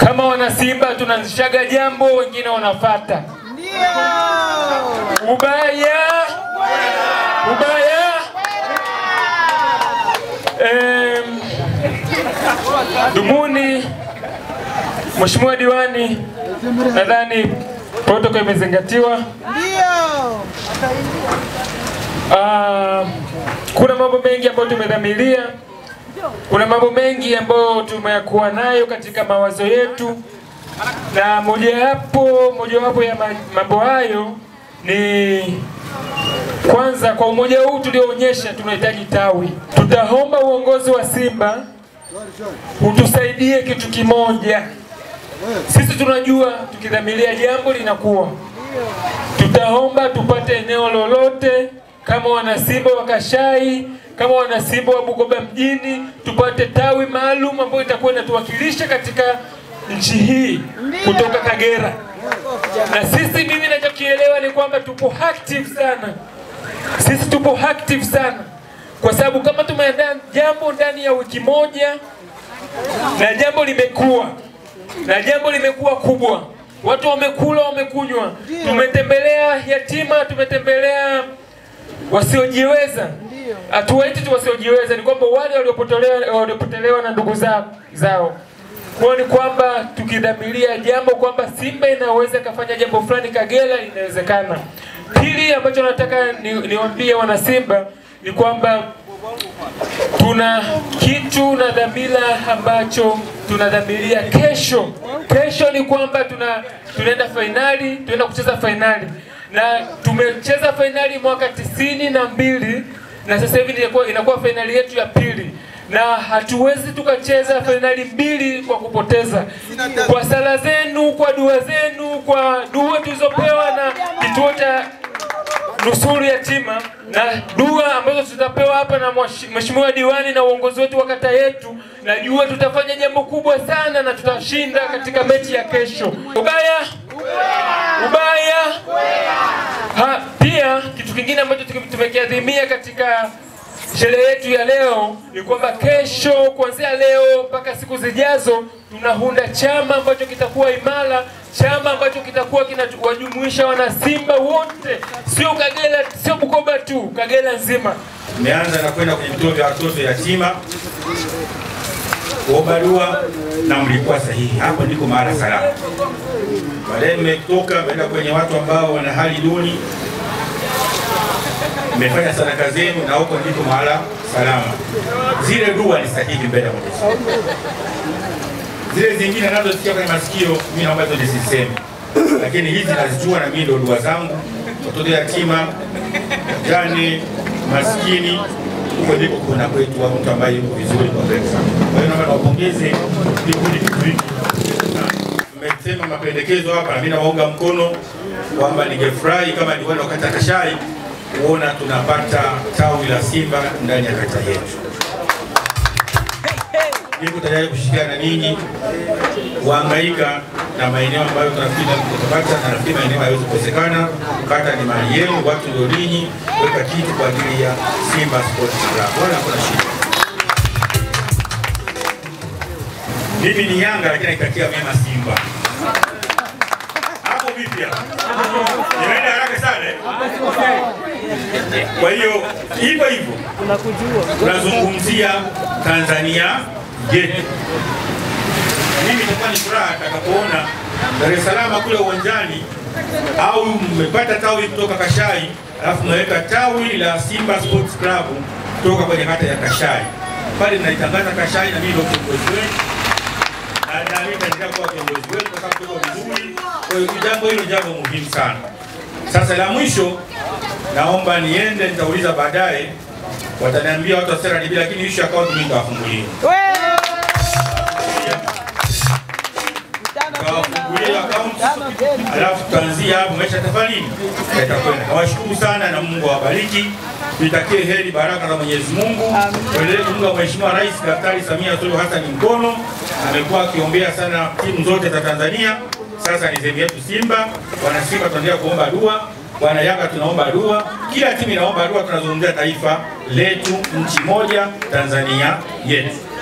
Kama wana Simba tunaanzishaga jambo, wengine wanafuata. Ndio. Ubaya. Ubaya. Dumuni, Mheshimiwa Diwani, nadhani protokoli imezingatiwa. Ndio. Kuna mambo mengi ambayo tumedhamiria. Kuna mambo mengi ambayo tumekuwa nayo katika mawazo yetu, na mojawapo ya mambo hayo ni kwanza, kwa umoja huu tulioonyesha tunahitaji tawi. Tutaomba uongozi wa Simba utusaidie kitu kimoja. Sisi tunajua tukidhamiria jambo linakuwa. Tutaomba tupate eneo lolote, kama wana Simba wa Kashai, kama wana Simba wa Bukoba mjini, tupate tawi maalum ambayo itakuwa inatuwakilisha katika nchi hii kutoka Kagera. Na sisi, mimi ninachokielewa ni kwamba tupo active sana. Sisi tupo active sana. Kwa sababu kama tumeandaa jambo ndani ya wiki moja na jambo limekuwa, na jambo limekuwa kubwa. Watu wamekula, wamekunywa. Tumetembelea yatima, tumetembelea wasiojiweza. Hatuwaiti tu wasiojiweza, ni kwamba wale waliopotelewa na ndugu zao. Kwa ni kwamba tukidhamiria jambo kwamba Simba inaweza kafanya jambo fulani Kagera, inawezekana. Pili ambacho nataka niwaambie wana Simba ni kwamba tuna kitu na dhamira ambacho tunadhamiria kesho. Kesho ni kwamba tunaenda finali, tunaenda kucheza finali. Na tumecheza finali mwaka 92 na sasa hivi inakuwa finali yetu ya pili. Na hatuwezi tukacheza finali mbili kwa kupoteza. Kwa sala zenu, kwa dua zenu, kwa dua tulizopewa na kituo cha Nusuru Yatima, na dua ambazo tutapewa hapa na Mheshimiwa Diwani na uongozi wetu wa kata yetu, najua tutafanya jambo kubwa sana na tutashinda katika mechi ya kesho. Ubaya? Ubaya? Pia kitu kingine ambacho tumekiadhimia katika sherehe yetu ya leo ni kwamba kesho, kuanzia leo mpaka siku zijazo, tunaunda chama ambacho kitakuwa imara, chama ambacho kitakuwa kinawajumuisha wana Simba wote, sio Kagera, sio Bukoba tu, Kagera nzima. Nimeanza na kwenda kwenye vituo vya watoto yatima kuomba dua na mlikuwa sahihi, hapo ndiko mahala salama. Baadaye nimetoka kwenda kwenye watu ambao wana hali duni, mmefanya sadaka zenu na huko ndiko mahala salama. Zile dua ni sahihi mbele ya Mwenyezi Mungu. Zile zingine nazosikia kwenye masikio mimi naomba tu nisiseme, lakini hizi nazijua na mimi ndio dua zangu. Watoto yatima, jane, maskini, huko ndiko kuna kwetu wa mtu ambaye yuko vizuri kwa pesa. Kwa hiyo naomba niwapongeze vikundi hiki. Mmesema mapendekezo hapa na mimi nawaunga mkono kwamba ningefurahi kama diwani wa kata Kashai kuona tunapata tawi la Simba ndani ya kata yetu. Niko tayari kushirikiana na ninyi kuhangaika na maeneo ambayo tunafikiri tutapata, na nafikiri maeneo hayawezi kukosekana. Kata ni mali yenu, watu ndio ninyi, weka kitu kwa ajili ya Simba Sports Club. Wala hakuna shida. Mimi ni Yanga lakini naitakia mema Simba. Hapo vipi hapo? Nimeenda haraka sana eh? Kwa hiyo hivyo hivyo tunazungumzia Tanzania yetu. Mimi nitakuwa ni furaha nitakapoona Dar es Salaam kule uwanjani au mmepata tawi kutoka Kashai, alafu mnaweka tawi la Simba Sports Club kutoka kwenye kata ya Kashai. Pale naitangaza Kashai na mimi ndio kiongozi wenu. Na mimi nitaendelea kuwa kiongozi wenu kwa sababu tuko vizuri. Kwa hiyo jambo hilo jambo muhimu sana. Sasa la mwisho naomba niende, nitauliza baadaye, wataniambia watu wa CRDB, lakini issue account mimi nitawafungulia. Nitawafungulia account, alafu tutaanzia hapo maisha yatafanya nini? Yatakwenda. Nawashukuru sana na Mungu awabariki. Nitakie heri baraka za Mwenyezi Mungu. Tuendelee kumunga Mheshimiwa Rais Daktari Samia Suluhu Hassan mkono. Amekuwa akiombea sana timu zote za Tanzania. Sasa ni zamu yetu Simba. Wana Simba tuendelea kuomba dua. Wana Yanga tunaomba dua, kila timu inaomba dua. Tunazungumzia taifa letu, nchi moja, Tanzania yetu.